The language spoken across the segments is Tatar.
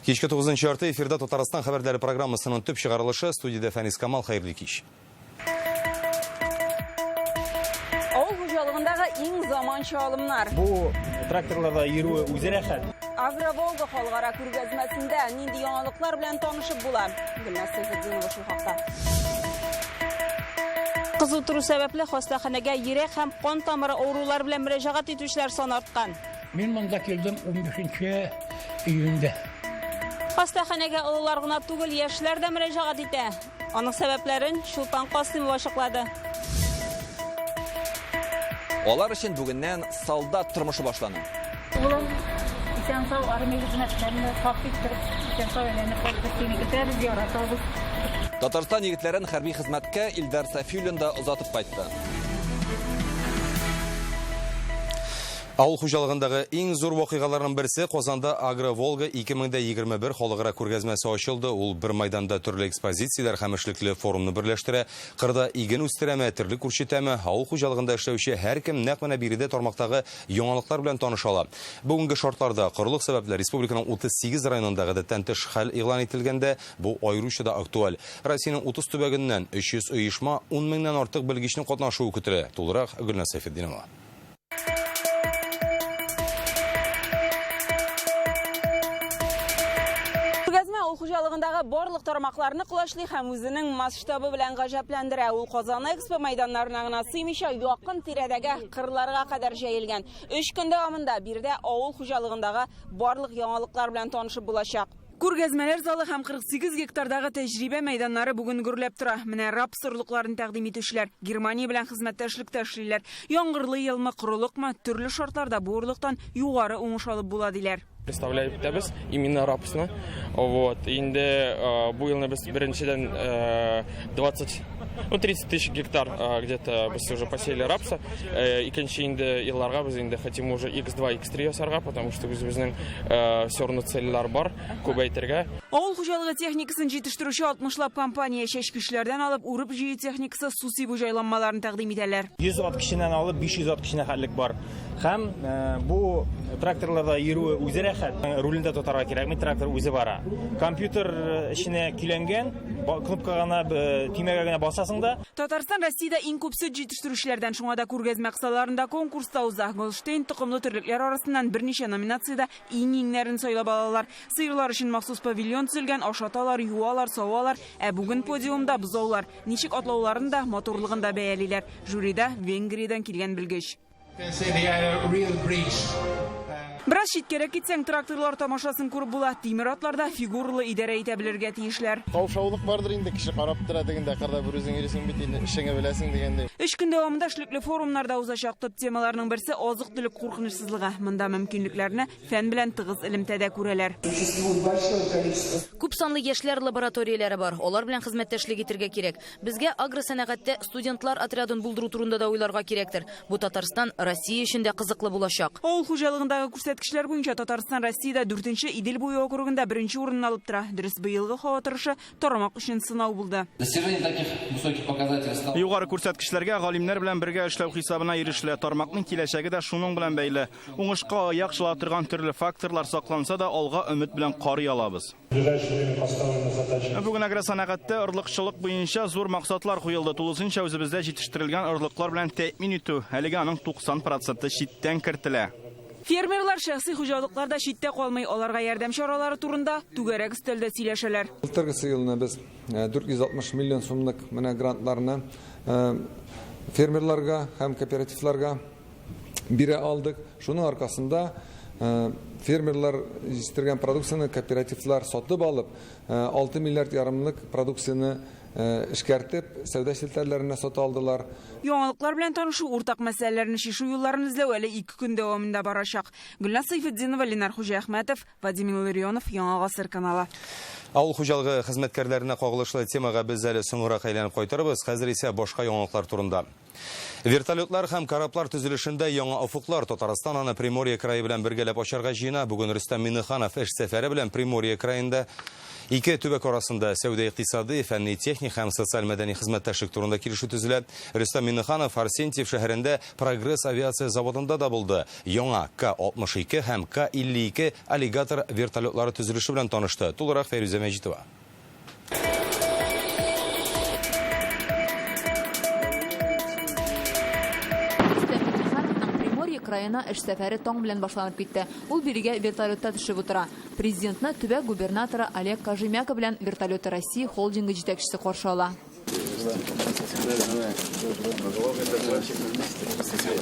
Кичке 9 ярты эфирда Татарстан хәбәрләре программасының төп чыгарылышы. Студиядә Фәнис Камал, хәерле кич. Авыл хуҗалыгындагы иң заманча алымнар. Бу тракторларда йөрүе үзе рәхәт. Агроволга халыкара күргәзмәсендә нинди яңалыклар белән танышып була? Гөлназ Сәйфетдинова шул хакта. Кызу тору сәбәпле хастаханәгә йөрәк һәм кан тамыры авырулары белән мөрәҗәгать итүчеләр саны арткан. Мин монда килдем 15 июньдә. Хастаханәгә олылар гына түгел, яшьләр дә мөрәҗәгать итә. Аның сәбәпләрен Чулпан Касыймова ачыклады. Алар өчен бүгеннән солдат тормышы башлана. Улым, исән-сау армия хезмәтләренә саф иттереп, исән-сау әйләнеп кайт, без сине көтәбез, яратабыз. Татарстан егетләрен хәрби хезмәткә Илдар Сафиуллин да озатып кайтты. Авыл хуҗалыгындагы иң зур вакыйгаларның берсе Казанда Агро-Волга 2021 халыкара күргәзмәсе ачылды. Ул бер майданда төрле экспозицияләр һәм эшлекле форумны берләштерә. Кырда иген үстерәме, терлек үрчетәме, авыл хуҗалыгында эшләүче һәркем нәкъ менә биредә тармактагы яңалыклар белән таныша ала. Бүгенге шартларда корылык сәбәпле республиканың 38 районында гадәттән тыш хәл игълан ителгәндә, бу аеруча да актуаль. Россиянең 30 төбәгеннән 300 оешма, 10 меңнән артык белгечнең катнашуы көтелә. Тулырак Гөлназ Сәйфетдинова. Күргәзмә авыл хуҗалыгындагы барлык тармакларны колачлый һәм үзенең масштабы белән гаҗәпләндерә. Ул Казан Экспо мәйданнарына гына сыймыйча, якын тирәдәге кырларга кадәр җәелгән. Өч көн дәвамында биредә авыл хуҗалыгындагы барлык яңалыклар белән танышып булачак. Күргәзмәләр залы һәм 48 гектардагы тәҗрибә мәйданнары бүген гөрләп тора. Менә рапс орлыкларын тәкъдим итүчеләр Германия белән хезмәттәшлектә эшлиләр. Яңгырлы елмы, корылыкмы, төрле шартларда бу орлыктан югары уңыш алып була, диләр. Представлять итәбез именно рапсны. Вот. Инде бу елны без беренчедән 20, ну, 30 тысяч гектар где-то без уже посеяли рапса. Икенче инде елларга без инде хотим уже X2, X3 ясарга, потому что үзебезнең все равно цельләр бар, күбәйтергә. Авыл хуҗалыгы техникасын җитештерүче 60 лап компания чәчкечләрдән алып урып-җыю техникасы, су сибү җайланмаларын тәкъдим итәләр. 100 ат көченнән алып 500 ат көченә хәтлек бар. Һәм бу тракторларда йөрүе үзе рәхәт. Рулен дә тотарга кирәкми, трактор үзе бара. Компьютер эченә көйләнгән, кнопка гына, төймәгә генә басасың да. Татарстан Россиядә иң күп сөт җитештерүчеләрдән, шуңа да күргәзмә кысаларында конкурс та уза. Голштейн токымлы терлекләр арасыннан берничә номинациядә иң-иңнәрен сайлап алалар. Сыерлар өчен махсус павильон төзелгән, ашаталар, юалар, савалар. Ә бүген подиумда бозаулар. Ничек атлауларын да, матурлыгын да бәялиләр. Жюрида Венгриядән килгән белгеч. Бераз читкәрәк китсәң, тракторлар тамашасын күреп була. Тимер атларда фигуралы идарә итә белергә тиешләр. Каушаулык бардыр инде, кеше карап тора дигәндә, кырда бер үзең йөрисең бит инде, эшеңне беләсең дигәндәй. Өч көн дәвамында эшлекле форумнар да узачак. Төп темаларның берсе, азык-төлек куркынычсызлыгы. Монда мөмкинлекләрне фән белән тыгыз элемтәдә күрәләр. Күп санлы яшьләр лабораторияләре бар, алар белән хезмәттәшлек итергә кирәк. Безгә агросәнәгатьтә студентлар отрядын булдыру турында да уйларга кирәктер. Бу Татарстан, Россия өчен дә кызыклы булачак. Авыл хуҗалыгындагы күрсәткечләр буенча Татарстан Россиядә дүртенче, Идел буе округында беренче урынны алып тора. Дөрес, быелгы һава торышы тармак өчен сынау булды. Достижение таких высоких показателей стало. Югары күрсәткечләргә галимнәр белән бергә эшләү хисабына ирешелә. Тармакның киләчәге дә шуның белән бәйле. Уңышка аяк чала торган төрле факторлар сакланса да, алга өмет белән карый алабыз. Бүген агросәнәгатьтә орлыкчылык буенча зур максатлар куелды. Тулысынча үзебездә җитештерелгән орлыклар белән тәэмин итү. Әлегә аның 90 проценты читтән кертелә. Фермерлар, шәхси хуҗалыклар да читтә калмый. Аларга ярдәм чаралары турында түгәрәк өстәлдә сөйләшәләр. Былтыргысы елны без 460 миллион сумлык менә грантларны фермерларга һәм кооперативларга бирә алдык. Шуның аркасында фермерлар җитештергән продукцияне кооперативлар сатып алып, 6 миллиард ярымлык продукцияне эшкәртеп, сәүдә челтәрләренә сата алдылар. Яңалыклар белән танышу, уртак мәсьәләләрне чишү юлларын эзләү әле ике көн дәвамында барачак. Гөлназ Сәйфетдинова, Ленар Хуҗиәхмәтов, Вадим Илларионов, Яңа Гасыр каналы. Авыл хуҗалыгы хезмәткәрләренә кагылышлы темага без әле соңрак әйләнеп кайтырбыз. Хәзер исә башка яңалыклар турында. Вертолетлар һәм кораблар төзелешендә яңа офыклар. Татарстан аны Приморье крае белән бергәләп ачарга җыена. Бүген Рөстәм Миңнеханов эш сәфәре белән Приморье краенда. Ике төбәк арасында сәүдә-икътисадый, фәнни-техник һәм социаль-мәдәни хезмәттәшлек турында килешү төзелә. Рөстәм Миңнеханов Арсентьев шәһәрендә Прогресс авиация заводында да булды. Яңа К-62 һәм К-52 Аллигатор вертолетлары төзелеше белән танышты. Тулырак Фәйрүзә Мәҗитова. Рөстәм Миңнехановның Приморье краена эш сәфәре таң белән башланып китте. Ул бирегә вертолетта төшеп утыра. Президентны төбәк губернаторы Олег Кожемяко белән Вертолеты России холдингы җитәкчесе каршы ала.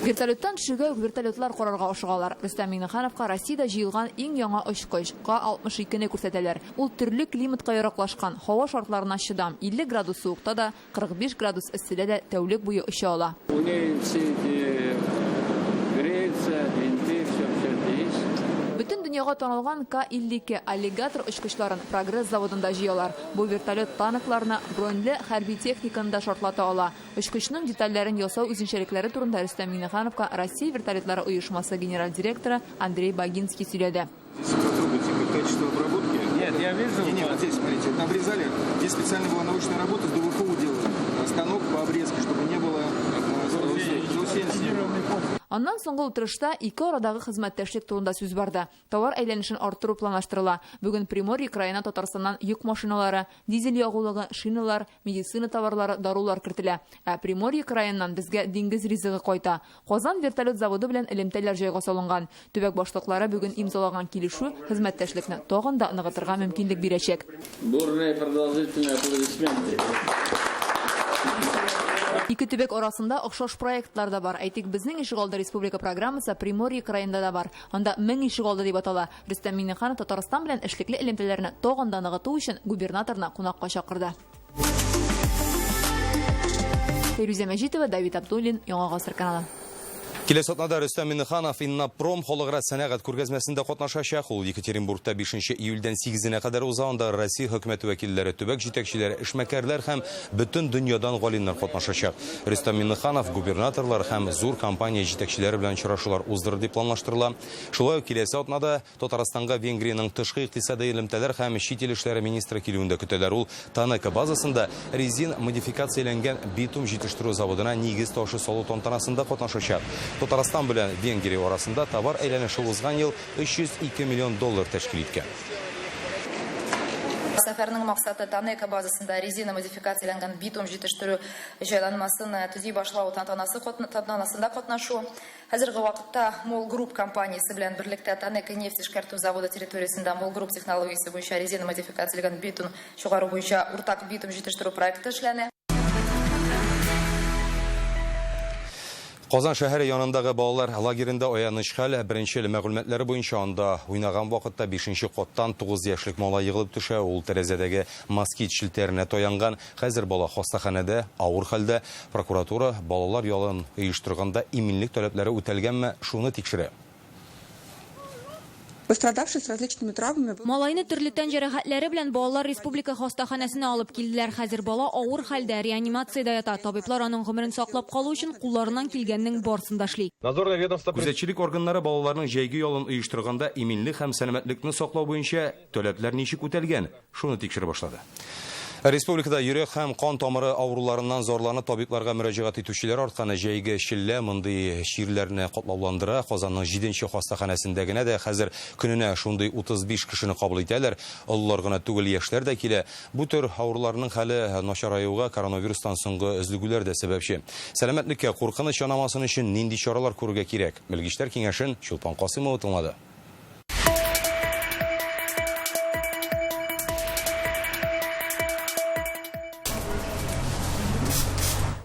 Вертолеттан төшүгә үк вертолетлар карарга ашыгалар. Рөстәм Миңнехановка Россиядә җыелган иң яңа очкыч, Ка-62 не күрсәтәләр. Ул төрле климатка яраклашкан, һава шартларына чыдам, 50 градус суыкта да, 45 градус эсседә дә тәүлек буе оча ала. У ней все эти греются, винты, все, все это есть. Бөтен дөньяга танылган Ка-52 Аллигатор очкычларын Прогресс заводында җыялар. Бу вертолет танкларны, броньле хәрби техниканы да шартлата ала. Очкычның детальләрен ясау үзенчәлекләре турында Рөстәм Миңнехановка Россия вертолетлары оешмасы генераль директоры Андрей Богинский сөйләде. Здесь потрогайте качество обработки. Нет, я вижу. Не, не, вот здесь, смотрите, вот обрезали. Здесь специально была научная работа, с ДВФУ делали. Станок по обрезке, чтобы не было заусенцев. Аннан соңгы утырышта ике арадагы хезмәттәшлек турында сүз барды. Товар әйләнешен арттыру планлаштырыла. Бүген Приморье краена Татарстаннан йөк машиналары, дизель ягулыгы, шиналар, медицина товарлары, дарулар кертелә. Ә Приморье краеннан безгә диңгез ризыгы кайта. Казан вертолет заводы белән элемтәләр җайга салынган. Төбәк башлыклары бүген имзалаган килешү хезмәттәшлекне тагын да ныгытырга мөмкинлек бирәчәк. Бурные продолжительные аплодисменты. Ике төбәк арасында охшаш проектлар да бар. Әйтик, безнең ишегалды республика программасы Приморье краенда да бар. Анда 1000 ишегалды дип атала. Рөстәм Миңнеханов Татарстан белән эшлекле элемтәләрне тагын да ныгыту өчен губернаторны кунакка чакырды. Фәйрүзә Мәҗитова, Давид Абдуллин, Яңа Гасыр каналы. Киләсе атнада Рөстәм Миңнеханов Иннопром халыкара сәнәгать күргәзмәсендә катнашачак. Ул Екатеринбургта 5 июльдән 8-нә кадәр уза. Анда Россия хөкүмәте вәкилләре, төбәк җитәкчеләре, эшмәкәрләр һәм бөтен дөньядан галимнәр катнашачак. Рөстәм Миңнеханов губернаторлар һәм зур компания җитәкчеләре белән очрашулар уздырыр дип планлаштырыла. Шулай ук киләсе атнада Татарстанга Венгриянең тышкы икътисади элемтәләр һәм чит ил эшләре министры килүен дә көтәләр. Ул Танеко базасында резин модификацияләнгән битум җитештерү заводына нигез ташы салу тантанасында катнашачак. Татарстан белән Венгрия арасында товар әйләнеше узган ел 302 миллион доллар тәшкил иткән. Сәфәрнең максаты Танеко базасында резина модификацияләнгән битум җитештерү җайланмасын төзи башлау тантанасында катнашу. Хәзерге вакытта Мол Групп компаниясе белән берлектә Танеко нефть эшкәртү заводы территориясендә Мол Групп технологиясе буенча резина модификацияләнгән битум чыгару буенча уртак битум җитештерү проекты эшләнә. Казан шәһәре янындагы балалар лагеренда аяныч хәл. Беренче ел мәгълүматлары буенча анда уйнаган вакытта 5 каттан 9 яшьлек малай егылып төшә. Ул тәрәзәдәге москит челтәренә таянган. Хәзер бала хастаханәдә, авыр хәлдә. Прокуратура балалар ялын оештырганда иминлек таләпләре үтәлгәнме, шуны тикшерә. Пострадавший с различными травмами. Малайны төрле тән җәрәхәтләре белән балалар республика хастаханәсенә алып килделәр. Хәзер бала авыр хәлдә, реанимациядә ята. Табиблар аның гомерен саклап калу өчен кулларыннан килгәннең барысын да эшли. Надзорное ведомство Күзәтчелек органнары балаларның җәйге ялын оештырганда иминлек һәм сәламәтлекне саклау буенча таләпләр ничек үтәлгән, шуны тикшерә башлады. Республикада йөрәк һәм кан тамыры авыруларыннан зарланып табибларга мөрәҗәгать итүчеләр артканы җәйге челлә мондый чирләрне катлауландыра. Казанның 7нче хастаханәсендә генә дә хәзер көненә шундый 35 кешене кабул итәләр. Олылар гына түгел, яшьләр дә килә. Бу төр авыруларның хәле начараюга коронавирустан соңгы өзлегүләр дә сәбәпче. Сәламәтлеккә куркыныч янамасын өчен нинди чаралар күрергә кирәк? Белгечләр киңәшен Чулпан Касыймова тыңлады.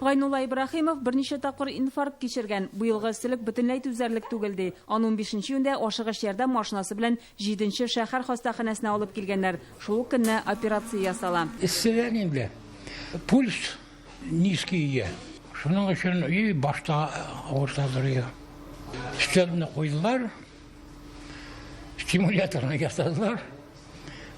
Гайнулла Ибраһимов берничә тапкыр инфаркт кичергән. Бу елгы эсселек бөтенләй түзәрлек түгел ди. Аны 15 июньдә ашыгыч ярдәм машинасы белән 7нче шәһәр хастаханәсенә алып килгәннәр. Шул ук көнне операция ясала. Эсседән инде пульс низкий. Шуның өчен и башта авыртадыр я. Стенны куйдылар. Стимуляторны ясадылар.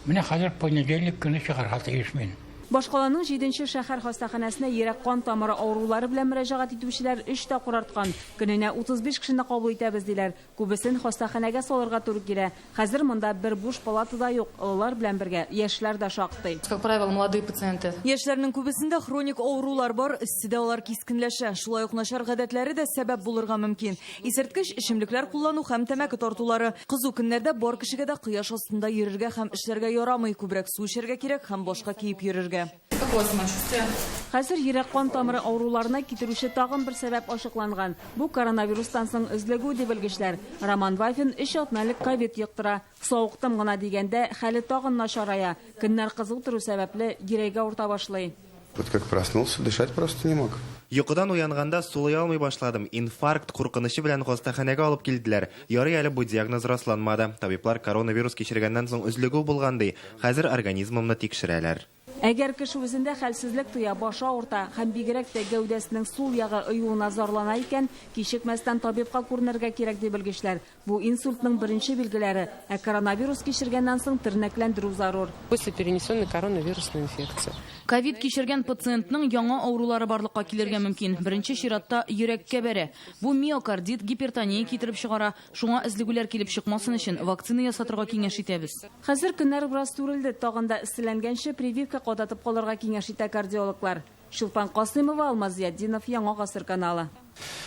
Менә хәзер понедельник көне чыгарга тиеш мин. Башкаланың 7нче шәһәр хастаханәсенә йөрәк-кан тамыры авырулары белән мөрәҗәгать итүчеләр 3 тапкыр арткан. Көненә 35 кешене кабул итәбез диләр. Күбесен хастаханәгә салырга туры килә. Хәзер монда бер буш палата да юк. Олылар белән бергә яшьләр дә шактый. Как правило, молодые пациенты. Яшьләрнең күбесендә хроник авырулар бар, эсседә алар кискенләшә. Шулай ук начар гадәтләре дә сәбәп булырга мөмкин. Исерткеч эчемлекләр куллану һәм тәмәке тартулары. Кызу көннәрдә бар кешегә дә кояш астында йөрергә һәм эшләргә ярамый. Күбрәк су эчәргә кирәк һәм башка киеп йөрергә. Какое самочувствие? Хәзер йөрәк-кан тамыры авыруларына китерүче тагын бер сәбәп ачыкланган. Бу коронавирустан соң өзлегү, ди белгечләр. Роман Вафин 3 атна элек ковид йоктыра. Савыктым гына дигәндә хәле тагын начарая. Көннәр кызу тору сәбәпле йөрәге авырта башлый. Вот как проснулся, дышать просто не мог. Йокыдан уянганда сулый алмый башладым. Инфаркт куркынычы белән хастаханәгә алып килделәр. Ярый әле бу диагноз расланмады. Табиблар коронавирус кичергәннән соң өзлегү булган ди. Хәзер организмымны тикшерәләр. Әгәр кеше үзендә хәлсезлек тоя, башы авырта һәм бигрәк тә гәүдәсенең сул ягы оюына зарлана икән, кичекмәстән табибка күренергә кирәк, ди белгечләр. Бу инсультның беренче билгеләре. Ә коронавирус кичергәннән соң тернәкләндерү зарур. После перенесенной коронавирусной инфекции. Ковид кичергән пациентның яңа авырулары барлыкка килергә мөмкин. Беренче чиратта йөрәккә бәрә. Бу миокардит, гипертония китереп чыгара. Шуңа өзлегүләр килеп чыкмасын өчен вакцина ясатырга киңәш итәбез. Хәзер көннәр бераз сүрелде. Тагын да эсселәнгәнче прививка кадатып калырга киңәш итә кардиологлар. Чулпан Касыймова, Алмаз Зиятдинов, Яңа Гасыр каналы.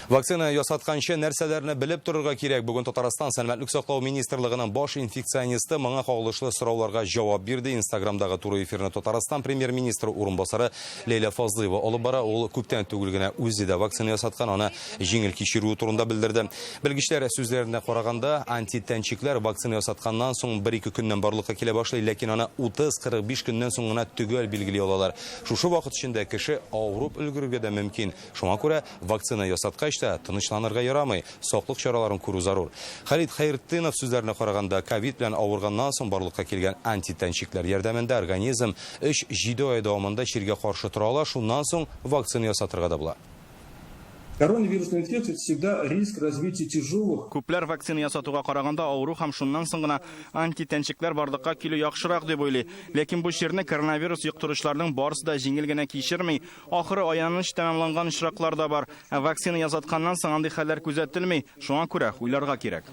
Вакцина ясатканчы нәрсәләрне белеп торырга кирәк. Бүген Татарстан Сәламәтлек саклау министрлыгының баш инфекционисты моңа кагылышлы сорауларга җавап бирде. Инстаграмдагы туры эфирны Татарстан премьер-министры урынбасары Ләйлә Фазлыева алып бара. Ул күптән түгел генә үзе дә вакцина ясаткан, аны җиңел кичерүе турында белдерде. Белгечләр сүзләренә караганда, антитәнчекләр вакцина ясатканнан соң 1-2 көннән барлыкка килә башлый, ләкин аны 30-45 көннән соң гына төгәл билгели алалар. Шушы вакыт эчендә кеше авырып өлгерергә дә мөмкин. Шуңа күрә вакцина ясаткач та тынычланырга ярамый, саклык чараларын күрү зарур. Халид Хәйретдинов сүзләренә караганда, ковид белән авырганнан соң барлыкка килгән антитәнчекләр ярдәмендә организм 3-7 ай дәвамында чиргә каршы тора ала, шуннан соң вакцина ясатырга да була. Коронавирусная инфекция — это всегда риск развития тяжелых. Күпләр вакцина ясатуга караганда авыру һәм шуннан соң гына антитәнчекләр барлыкка килү яхшырак дип уйлый. Ләкин бу чирне коронавирус йоктыручыларның барысы да җиңел генә кичерми. Ахыры аяныч тәмамланган очраклар да бар. Ә вакцина ясатканнан соң андый хәлләр күзәтелми. Шуңа күрә уйларга кирәк.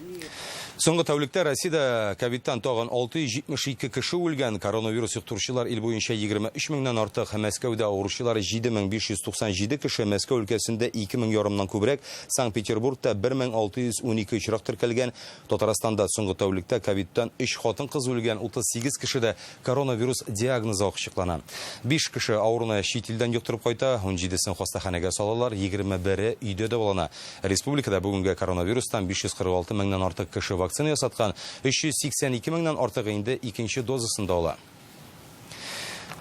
Соңгы тәүлектә Россиядә ковидтан тагын 672 кеше үлгән. Коронавирус йоктыручылар ил буенча 23 меңнән артык. Мәскәүдә авыручылар 7597 кеше, Мәскәү өлкәсендә 2000 ярымнан күбрәк, Санкт-Петербургта 1612 очрак теркәлгән. Татарстанда соңгы тәүлектә ковидтан 3 хатын-кыз үлгән, 38 кешедә коронавирус диагнозы ачыклана. 5 кеше авыруны чит илдән йоктырып кайта, 17-сен хастаханәгә салалар, 21-е өйдә дәвалана. Республикада бүгенге коронавирустан 546 меңнән артык кеше вакцина ясаткан, 382 меңнән артыгы инде икенче дозасын да ала.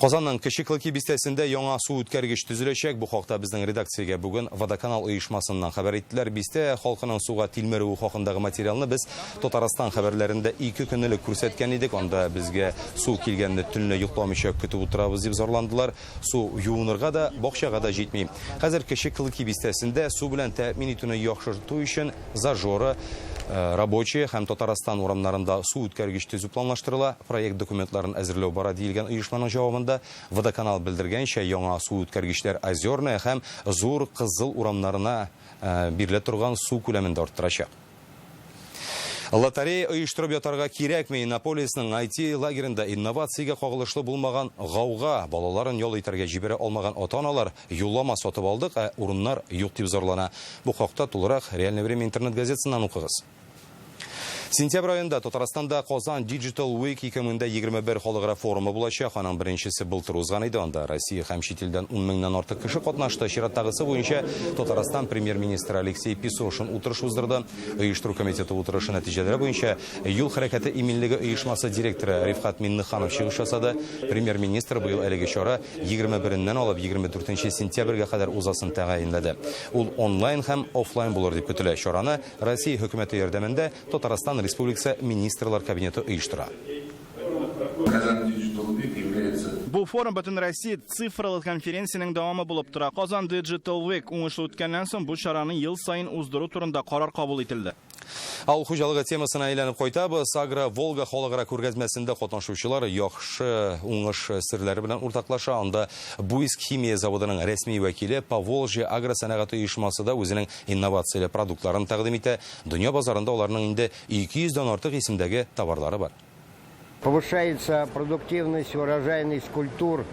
Казанның Кече Клыки бистәсендә яңа су үткәргеч төзеләчәк. Бу хакта безнең редакциягә бүген Водоканал оешмасыннан хәбәр иттеләр. Бистә халкының суга тилмерүе хакындагы материалны без Татарстан хәбәрләрендә 2 көн элек күрсәткән идек. Анда безгә су килгәнне төнлә йокламыйча көтеп утырабыз дип зарландылар. Су юынырга да, бакчага да җитми. Хәзер Кече Клыки бистәсендә су белән тәэмин итүне яхшырту өчен Зажора, Рабочая һәм Татарстан урамнарында су үткәргеч төзү планлаштырыла. Проект документларын әзерләү бара диелгән оешманың җавабында. Водоканал белдергәнчә, яңа су үткәргечләр Озерная һәм Зур Кызыл урамнарына бирелә торган су күләмен дә арттырачак. Лотерея оештырып ятарга кирәкми. Иннополисның IT лагерында инновациягә кагылышлы булмаган гауга, балаларын ял итәргә җибәрә алмаган ата-аналар юллама сатып алдык, ә урыннар юк дип зарлана. Бу хакта тулырак Реальное время интернет газетасыннан укыгыз. Сентябрь аенда Татарстанда Казан Digital Week 2021 халыкара форумы булачак. Аның беренчесе былтыр узган иде. Анда Россия һәм чит илдән 10 меңнән артык кеше катнашты. Чираттагысы буенча Татарстан премьер-министры Алексей Песошин утырыш уздырды. Оештыру комитеты утырышы нәтиҗәләре буенча юл хәрәкәте иминлеге оешмасы директоры Рифкать Миннеханов чыгыш ясады. Премьер-министр быел әлеге чара 21-ннән алып 24 сентябрьгә кадәр узасын тәгаенләде. Ул онлайн һәм офлайн булыр дип көтелә. Чараны Россия хөкүмәте ярдәмендә Татарстан Республикасы Министрлар Кабинеты оештыра. Бу форум бөтен Россия цифрлы конференциянең дәвамы булып тора. Казан Digital Week уңышлы үткәннән соң бу чараны ел саен уздыру турында карар кабул ителде. Авыл хуҗалыгы темасына әйләнеп кайтабыз. Агро Волга халыкара күргәзмәсендә катнашучылар яхшы уңыш серләре белән уртаклаша. Анда Буйск химия заводының рәсми вәкиле Поволжье агросәнәгате оешмасы да үзенең инновацияле продуктларын тәкъдим итә. Дөнья базарында аларның инде 200 дән артык исемдәге товарлары бар. Повышается продуктивность, урожайность культур,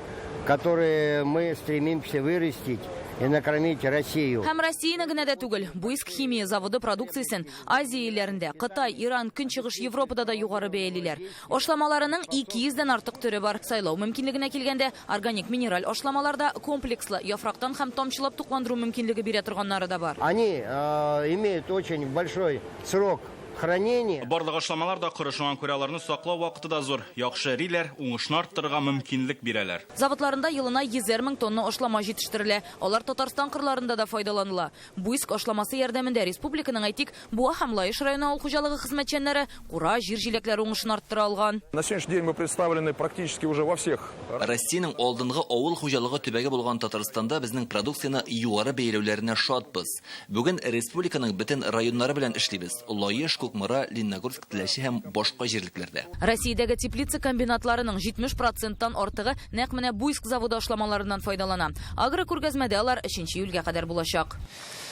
которые мы стремимся вырастить и накормить Россию. Һәм Россияне генә дә түгел, Буйск химия заводы продукциясен Азия илләрендә, Кытай, Иран, Көнчыгыш Европада да югары бәялиләр. Ашламаларының 200 дән артык төре бар. Сайлау мөмкинлегенә килгәндә, органик минераль ашламалар да комплекслы, яфрактан һәм тамчылап тукландыру мөмкинлеге бирә торганнары да бар. Они имеют очень большой срок хранения. Барлык ашламалар да коры, шуңа күрә аларны саклау вакыты да зур. Яхшы эриләр, уңышны арттырырга мөмкинлек бирәләр. Заводларында елына йөзәр мең тонна ашлама җитештерелә. Алар Татарстан кырларында да файдаланыла. Буйск ашламасы ярдәмендә республиканың, әйтик, Буа һәм Лаеш районы авыл хуҗалыгы хезмәтчәннәре кура, җир җиләкләре уңышын арттыра алган. На сегодняшний день мы представлены практически уже во всех. Россиянең алдынгы авыл хуҗалыгы төбәге булган Татарстанда безнең продукцияне югары бәяләүләренә шатбыз. Бүген республиканың бөтен районнары белән эшлибез. Лаеш, Кукмара, Лениногорск, Теләче һәм башка җирлекләрдә. Россиядәге теплица комбинатларының 70 проценттан артыгы нәкъ менә Буйск заводы ашламаларыннан файдалана. Агрокүргәзмәдә алар 3 июльгә кадәр булачак.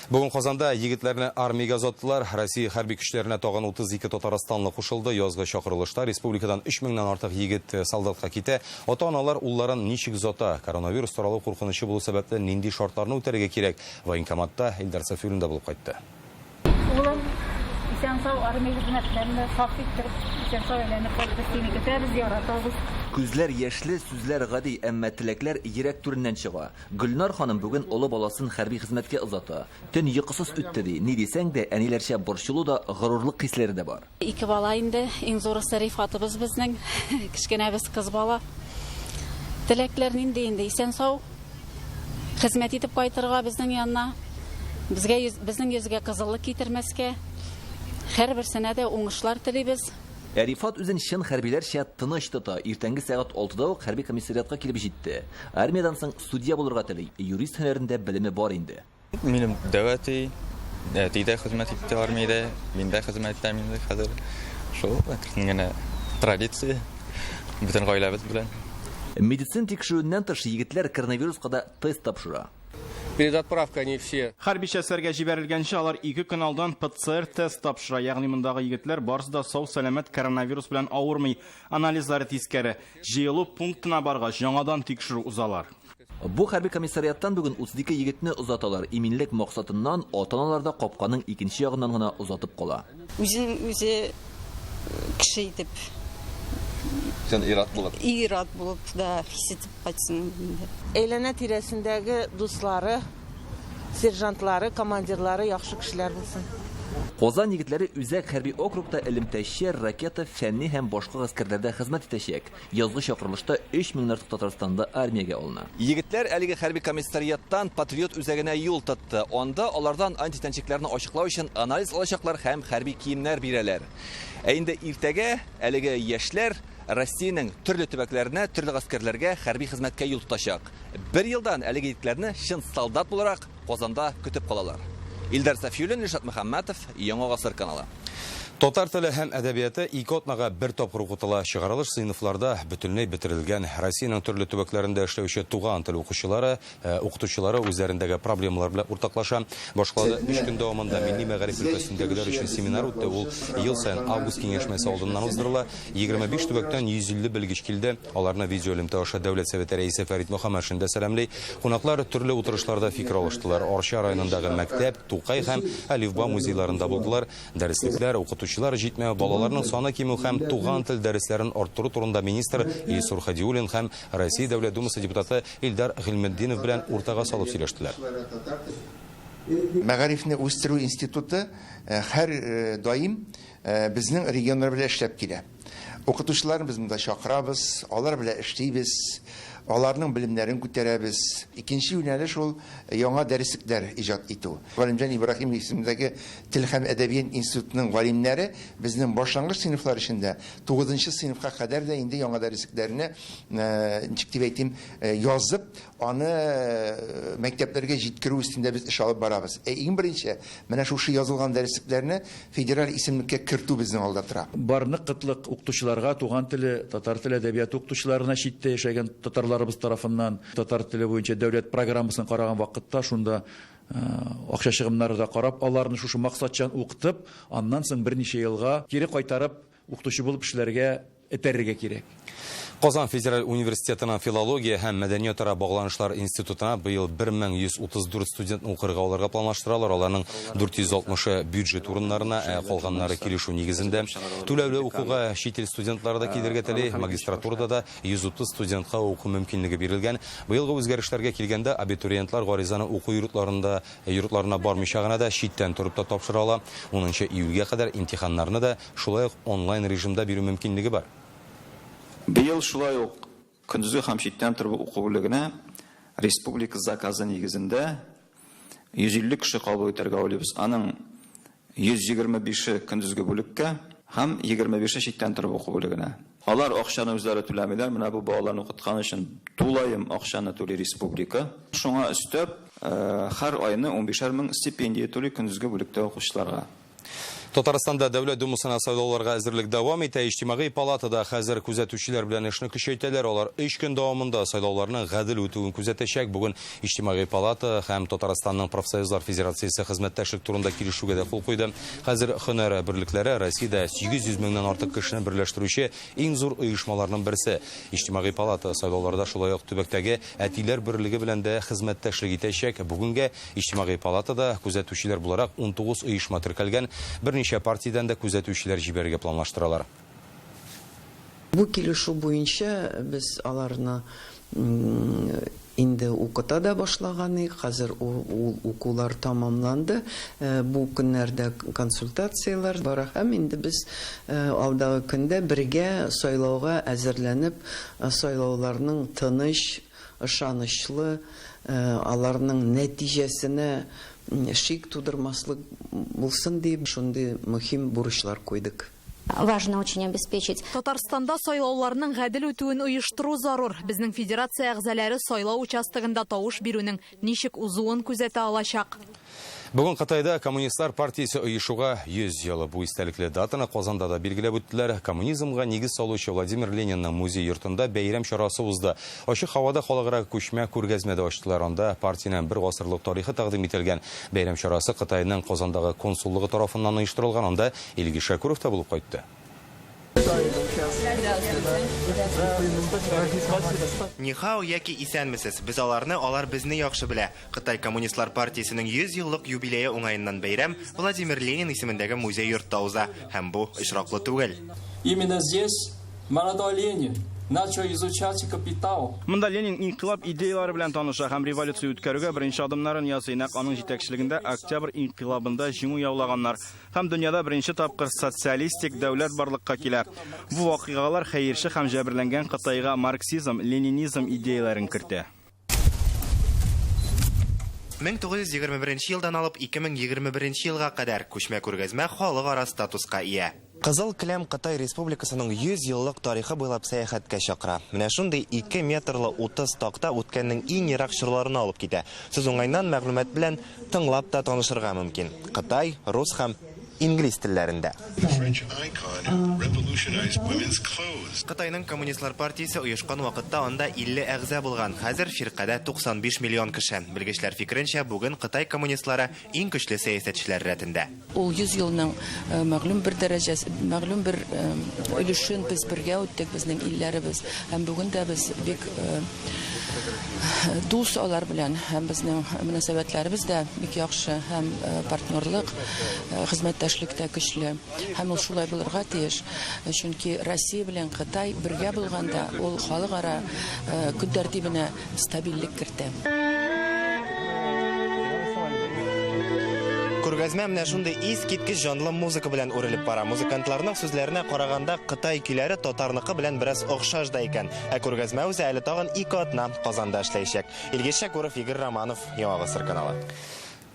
Бүген Казанда егетләрне армиягә озаттылар. Россия хәрби көчләренә тагын 32 татарстанлы кушылды. Язгы чакырылышта республикадан 3 меңнән артык егет солдатка китә. Ата-аналар улларын ничек озата? Коронавирус таралу куркынычы булу сәбәпле нинди шартларны үтәргә кирәк? Военкоматта Илдар Сафиуллин да булып кайтты. Улым, исән-сау армия хезмәтләрендә саф иттереп, исән-сау әйләнеп кайтты. Сине көтәбез, яратабыз. Күзләр яшьле, сүзләр гади, әмма теләкләр йөрәк түреннән чыга. Гөлнар ханым бүген олы баласын хәрби хезмәткә озата. Төн йокысыз үтте ди. Ни дисәң дә, әниләрчә борчылу да, горурлык хисләре дә бар. Ике бала инде, иң зурысы Рифатыбыз безнең, кечкенәбез кыз бала. Теләкләр нинди инде, исән-сау хезмәт итеп кайтырга безнең янына, безгә йөз, безнең йөзгә кызыллык китермәскә. Һәрберсенә дә уңышлар телибез. Ә Рифат үзен чын хәрбиләрчә тыныч тота. Иртәнге сәгать 6-да ук хәрби комиссариатка килеп җитте. Армиядән соң судья булырга тели. Юрист һөнәрендә белеме бар инде. Минем дәү әти, әти дә хезмәт итте армиядә, мин дә хезмәт итәм инде хәзер. Шул әкрен генә традиция бөтен гаиләбез белән. Медицина тикшерүеннән тыш егетләр коронавируска да тест тапшыра. Перед отправкой они все. Хәрби частьләргә җибәрелгәнче алар 2 көн алдан ПЦР тест тапшыра. Ягъни мондагы егетләр барысы да сау сәламәт, коронавирус белән авырмый. Анализлары тискәре. Җыелу пунктына баргач, яңадан тикшерү узалар. Бу хәрби комиссариаттан бүген 32 егетне озаталар. Иминлек максатыннан ата-аналар да капканың икенче ягыннан гына озатып кала. Үзен үзе кеше итеп. Сен ир-ат булып. Ир-ат булып да хис итеп кайтсын инде. Әйләнә тирәсендәге дуслары, сержантлары, командирлары яхшы кешеләр булсын. Казан егетләре үзәк хәрби округта элемтәче, ракета, фәнни һәм башка гаскәрләрдә хезмәт итәчәк. Язгы чакырылышта 3 меңнән артык Татарстанда армиягә алына. Егетләр әлеге хәрби комиссариаттан Патриот үзәгенә юл тотты. Анда алардан антитәнчекләрне ачыклау өчен анализ алачаклар һәм хәрби киемнәр бирәләр. Ә инде иртәгә әлеге яшьләр Россиянең төрле төбәкләренә, төрле гаскәрләргә хәрби хезмәткә юл тотачак. Бер елдан әлеге егетләрне чын солдат буларак Казанда көтеп калалар. Илдар Сафиуллин, Илшат Мөхәммәтов, Яңа Гасыр каналы. Татар теле һәм әдәбияты ике атнага бер тапкыр укытыла. Чыгарылыш сыйныфларда бөтенләй бетерелгән. Россиянең төрле төбәкләрендә эшләүче туган тел укытучылары үзләрендәге проблемалар белән уртаклаша. Башкалада 3 көн дәвамында милли мәгариф өлкәсендәгеләр өчен семинар үтте. Ул ел саен август киңәшмәсе алдыннан уздырыла. 25 төбәктән 150 белгеч килде. Аларны видеоэлемтә аша Дәүләт Советы рәисе Фәрит Мөхәммәтшин дә сәламли. Кунаклар төрле утырышларда фикер алыштылар. Арча районындагы мәктәп, Тукай һәм Әлифба музейларында булдылар. Дәреслекләр, укытучылар җитмәү, балаларның саны кимү һәм туган тел дәресләрен арттыру турында министр Илсур Хадиуллин һәм Россия Дәүләт Думасы депутаты Илдар Гыйльметдинов белән уртага салып сөйләштеләр. Мәгарифне үстерү институты һәр даим безнең регионнар белән эшләп килә. Укытучыларны без монда чакырабыз, алар белән эшлибез. Аларның белемнәрен күтәрәбез. Икенче юнәлеш ул яңа дәреслекләр иҗат итү. Галимҗан Ибраһимов исемендәге Тел һәм әдәбият институтының галимнәре безнең башлангыч сыйныфлар эчендә 9 сыйныфка кадәр дә инде яңа дәреслекләрне, ничек дип әйтим, язып, аны мәктәпләргә җиткерү өстендә без эш алып барабыз. Ә иң беренче, менә шушы язылган дәреслекләрне федераль исемлеккә кертү безнең алда тора. Бар нык кытлык укытучыларга, туган теле, татар теле, әдәбияты укытучыларына читтә яшәгән татарларыбыз тарафыннан татар теле буенча дәүләт программасын караган вакытта шунда акча чыгымнары да карап, аларны шушы максатчан укытып, аннан соң берничә елга кире кайтарып укытучы булып эшләргә этәрергә кирәк. Казан федераль университетының филология һәм мәдәниятара багланышлар институтына быел 1134 студентны укырга алырга планлаштыралар. Аларның 460-ы бюджет урыннарына, ә калганнары килешү нигезендә. Түләүле укуга чит ил студентлары да килергә тели. Магистратурада да 130 студентка уку мөмкинлеге бирелгән. Быелгы үзгәрешләргә килгәндә, абитуриентлар гаризаны уку йортларында, йортларына бармыйча гына да читтән торып та тапшыра ала. 10 июльгә кадәр имтиханнарны да шулай ук онлайн режимда бирү мөмкинлеге бар. Быел шулай ук көндезге һәм читтән торып уку бүлегенә республика заказы нигезендә 150 кеше кабул итәргә уйлыйбыз. Аның 125-е көндезге бүлеккә һәм 25-е читтән торып уку бүлегенә. Алар акчаны үзләре түләмиләр. Менә бу балаларны укыткан өчен тулаем акчаны түли республика. Шуңа өстәп, һәр айны 15 мең стипендия түли көндезге бүлектә укучыларга. Татарстанда Дәүләт Думасына сайлауларга әзерлек дәвам итә. Иҗтимагый палатада хәзер күзәтүчеләр белән эшне көчәйтәләр. Алар 3 көн дәвамында сайлауларның гадел үтүен күзәтәчәк. Бүген Иҗтимагый палата һәм Татарстанның профсоюзлар федерациясе хезмәттәшлек турында килешүгә дә кул куйды. Хәзер һөнәр берлекләре Россиядә 800 меңнән артык кешене берләштерүче иң зур оешмаларның берсе. Иҗтимагый палата сайлауларда шулай ук төбәктәге әтиләр берлеге белән дә хезмәттәшлек итәчәк. Бүгенгә Иҗтимагый палатада күзәтүчеләр буларак 19 оешма теркәлгән. Берничә партиядән дә күзәтүчеләр җибәрергә планлаштыралар. Бу килешү буенча без аларны инде укыта да башлаган идек. Хәзер ул укулар тамамланды. Бу көннәрдә консультацияләр бара һәм инде без алдагы көндә бергә сайлауга әзерләнеп, сайлауларның тыныч, ышанычлы, аларның нәтиҗәсенә шик тудырмаслык булсын дип шундый мөһим бурычлар куйдык. Важно очень обеспечить. Татарстанда сайлауларның гадел үтүен оештыру зарур. Безнең федерация әгъзалары сайлау участогында тавыш бирүнең ничек узуын күзәтә алачак. Бүген Кытайда Коммунистлар партиясе оешуга 100 елы. Бу истәлекле датаны Казанда да билгеләп үттеләр. Коммунизмга нигез салучы Владимир Ленинның музей йортында бәйрәм чарасы узды. Ачык һавада халыкара күчмә күргәзмә дә ачтылар. Анда партиянең бер гасырлык тарихы тәкъдим ителгән. Бәйрәм чарасы Кытайның Казандагы консуллыгы тарафыннан оештырылган. Анда Илгиз Шәкүров та булып кайтты. Нихао яки исәнмесез. Без аларны, алар безне яхшы белә. Кытай Коммунистлар партиясенең 100 еллык юбилее уңаеннан бәйрәм Владимир Ленин исемендәге музей йортта уза. Һәм бу очраклы түгел. Именно здесь молодой Ленин начал изучать капитал. Монда Ленин инкыйлаб идеялары белән таныша һәм революция үткәрүгә беренче адымнарын ясый. Нәкъ аның җитәкчелегендә Октябрь инкыйлабында җиңү яулаганнар. Һәм дөньяда беренче тапкыр социалистик дәүләт барлыкка килә. Бу вакыйгалар хәерче һәм җәберләнгән Кытайга марксизм, ленинизм идеяларын кертә. 1921 елдан алып 2021 елга кадәр күчмә күргәзмә халыкара статуска ия. Кызыл келәм Кытай Республикасының 100 еллык тарихы буйлап сәяхәткә чакыра. Менә шундый 2 метрлы 30 такта үткәннең иң ерак чорларына алып китә. Сүз уңайыннан мәгълүмат белән тыңлап та танышырга мөмкин. Кытай, рус һәм инглиз телләрендә. Кытайның Коммунистлар партиясе оешкан вакытта анда 50 әгъза булган. Хәзер фиркадә 95 миллион кеше. Белгечләр фикеренчә, бүген Кытай коммунистлары иң көчле сәясәтчеләр рәтендә. Ул 100 елның мәгълүм бер дәрәҗәсе, мәгълүм бер өлешен без бергә үттек, безнең илләребез. Һәм бүген дә без бик дус алар белән, һәм безнең мөнәсәбәтләребез дә бик яхшы, һәм партнерлык, хезмәттәшлек тә көчле. Һәм ул шулай булырга тиеш, чөнки Россия белән Кытай бергә булганда ул халыкара көн тәртибенә стабильлек кертә. Күргәзмә Күргәзмә менә шундый искиткеч җанлы музыка белән үрелеп бара. Музыкантларның сүзләренә караганда, Кытай көйләре татарныкы белән бераз охшаш да икән. Ә күргәзмә үзе әле тагын ике атна Казанда эшләячәк. Илгиз Шәкүров, Игорь Романов, Яңа Гасыр каналы.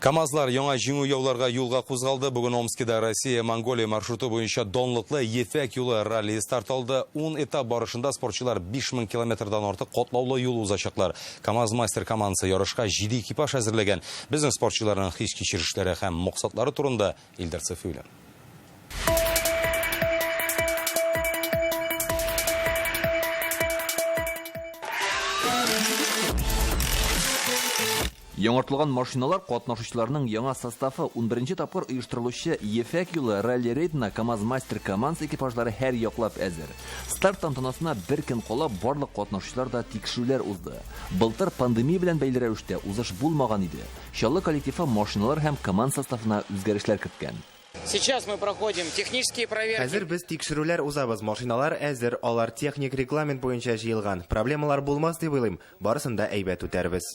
КАМАЗлар яңа җиңү яуларга юлга кузгалды. Бүген Омскида Россия-Монголия маршруты буенча данлыклы Ефәк юлы раллие старт алды. Ун этап барышында спортчылар 5000 километрдан артык катлаулы юл узачаклар. КАМАЗ-мастер командасы ярышка җиде экипаж әзерләгән. Безнең спортчыларның хис-кичерешләре һәм максатлары турында Илдар Сафиуллин. Яңартылган машиналар катнашучыларның яңа составы унберенче тапкыр оештырылучы Ефәк юлы ралли-рейдына КАМАЗ-Мастер командасы экипажлары һәр яклап әзер. Старт тантанасына бер көн кала барлык катнашучылар да тикшерүләр узды. Былтыр пандемия белән бәйле рәвештә узыш булмаган иде. Чаллы коллективы машиналар һәм команда составына үзгәрешләр керткән. Сейчас мы проходим технические проверки. Хәзер без тикшерүләр узабыз, машиналар әзер, алар техник регламент буенча җыелган. Проблемалар булмас дип уйлыйм, барысын да әйбәт үтәрбез.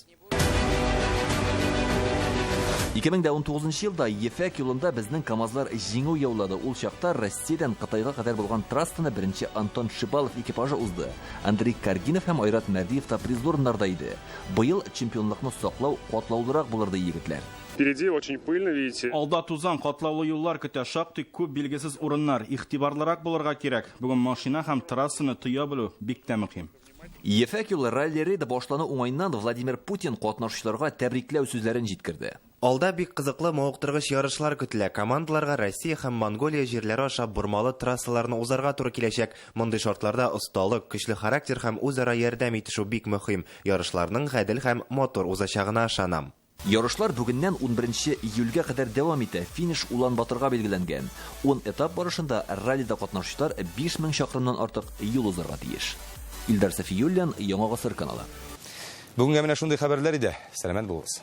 2019 елда Ефәк юлында безнең КАМАЗлар җиңү яулады. Ул чакта Россиядән Кытайга кадәр булган трассаны беренче Антон Шибалов экипажы узды. Андрей Каргинов һәм Айрат Мәрдиев та призлы урыннарда иде. Быел чемпионлыкны саклау катлаулырак булыр, ди егетләр. Впереди очень пыльно, видите. Алда тузан, катлаулы юллар көтә, шактый күп билгесез урыннар. Игътибарлырак булырга кирәк. Бүген машина һәм трассаны тоя белү бик тә мөһим. Ефәк юлы ралли-рейды башлану уңаеннан Владимир Путин катнашучыларга тәбрикләү сүзләрен җиткерде. Алда бик кызыклы, мавыктыргыч ярышлар көтелә. Командаларга Россия һәм Монголия җирләре аша бормалы трассаларны узарга туры киләчәк. Мондый шартларда осталык, көчле характер һәм үзара ярдәм итешү бик мөһим. Ярышларның гадел һәм матур узачагына ышанам. Ярышлар бүгеннән унберенче июльгә кадәр дәвам итә, финиш Улан-Баторга билгеләнгән. Ун этап барышында раллида катнашучылар 5000 чакрымнан артык юл узарга тиеш. Илдар Сафиуллин, Яңа Гасыр каналы. Бүгенгә менә шундый хәбәрләр иде. Сәламәт булыгыз.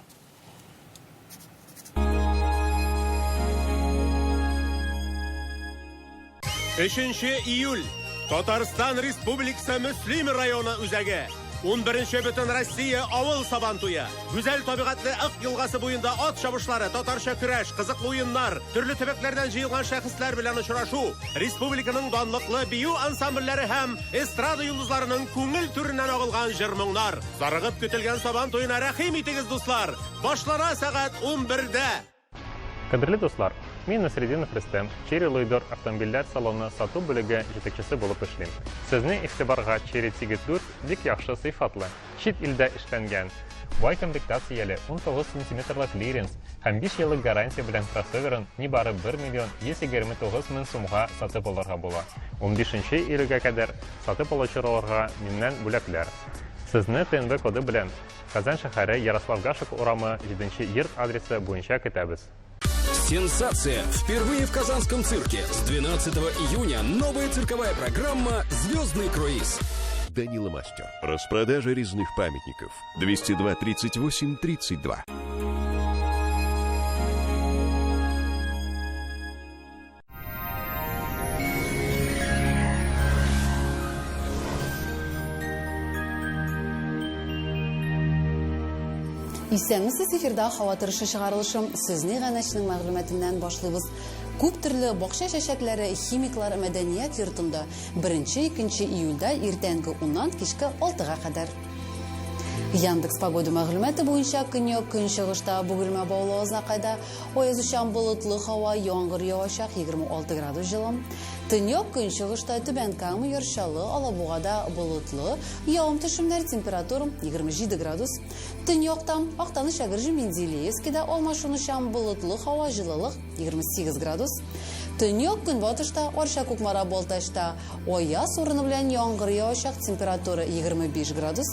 Өченче июль. Татарстан Республикасы Мөслим районы үзәге. Унберенче Бөтенроссия авыл Сабантуе. Гүзәл табигатьле Ык елгасы буенда ат чабышлары, татарча көрәш, кызыклы уеннар, төрле төбәкләрдән җыелган шәхесләр белән очрашу, республиканың данлыклы бию ансамбльләре һәм эстрада йолдызларының күңел түреннән агылган җыр-моңнар. Зарыгып көтелгән Сабан туена рәхим итегез, дуслар! Башлана сәгать унбердә! Кадерле дуслар, мин Насретдинов Рөстәм, Chery Луидор автомобильләр салоны сату бүлеге җитәкчесе булып эшлим. Сезнең игътибарга Chery Tiggo 4 бик яхшы сыйфатлы, чит илдә эшләнгән, бай комплектацияле, 19 сантиметрлы клиренс һәм 5 еллык гарантия белән кроссоверын нибары 1 миллион 129 мең сумга сатып алырга була. Унбишенче июльгә кадәр сатып алучыларга миннән бүләкләр. Сезне ТНВ коды белән Казан шәһәре, Ярослав Гашек урамы, 7 йорт адресы буенча көтәбез. Сенсация! Впервые в Казанском цирке с 12 июня новая цирковая программа «Звездный круиз». Данила Мастер. Распродажа резных памятников. 202 38 32. Исәнмесез, эфирда һава торышы чыгарылышы. Сүзне Ганәчнең мәгълүматыннан башлыйбыз. Күп төрле бакча чәчәкләре химиклар мәдәният йортында 1-2 июльдә иртәнге уннан кичке алтыга кадәр. Яндекс погода мәгълүматы буенча көньяк көнчыгышта Бөгелмә Баулы Азнакайда аязучан болытлы һава, яңгыр явачак, 26 градус җылы. Төньяк көнчыгышта Түбән Кама, Яр Чаллы, Алабугада болытлы, явым-төшемнәр, температура 27 градус. Төньякта Актаныш, Әгерҗе, Менделеевскида алмашынучан болытлы һава, җылылык 28 градус. Төньяк көнбатышта Арча, Кукмара, Балтачта аяз урыны белән яңгыр явачак, температура 25 градус.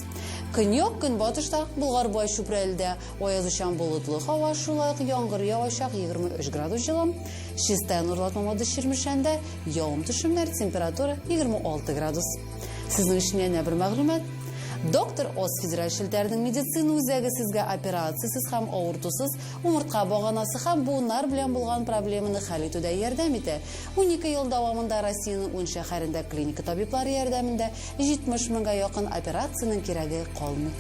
Көньяк көнбатышта Болгар-Бай, Чүпрәледә аязучан болытлы һава, шулай ук яңгыр явачак, 23 градус җылы. Чистай, Нурлат, Мамадыш, Чирмешәндә явым-төшемнәр, температура 26 градус. Сезнең өчен янә бер мәгълүмат. Доктор Оз федераль челтәренең медицина үзәге сезгә операциясез һәм авыртусыз умыртка баганасы һәм буыннар белән булган проблеманы хәл итүдә ярдәм итә. 12 ел дәвамында Россиянең ун шәһәрендә клиника табиблары ярдәмендә 70 меңгә якын операциянең кирәге калмый.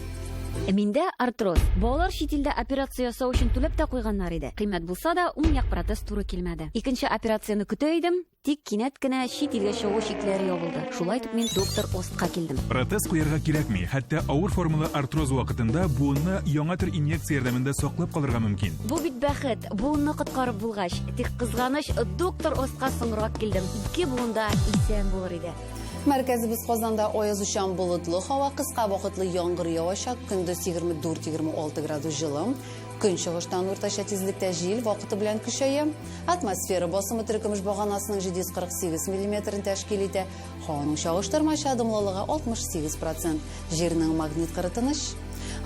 Миндә артроз. Балалар чит илдә операция ясау өчен түләп тә куйганнар иде. Кыйммәт булса да, уң як протез туры килмәде. Икенче операцияне көтә идем, тик кинәт кенә чит илгә чыгу чикләре ябылды. Шулай итеп мин доктор Остка килдем. Протез куярга кирәкми, хәтта авыр формалы артроз вакытында буынны яңа төр инъекция ярдәмендә саклап калырга мөмкин. Бу бит бәхет, буынны коткарып булгач. Тик кызганыч, доктор Остка соңрак килдем. Ике буын да исән булыр иде. Мәркәзебез Казанда аязучан болытлы һава, кыска вакытлы яңгыр явачак, көндез 24-26 градус җылы. Көнчыгыштан уртача тизлектә җил вакыты белән көчәя. Атмосфера басымы теркөмеш баганасының 748 миллиметрын тәшкил итә. Һаваның чагыштырмача дымлылыгы 68 процент. Җирнең магнит кыры тыныч.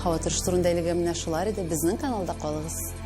Һава торышы турында әлегә менә шулар иде. Безнең каналда калыгыз.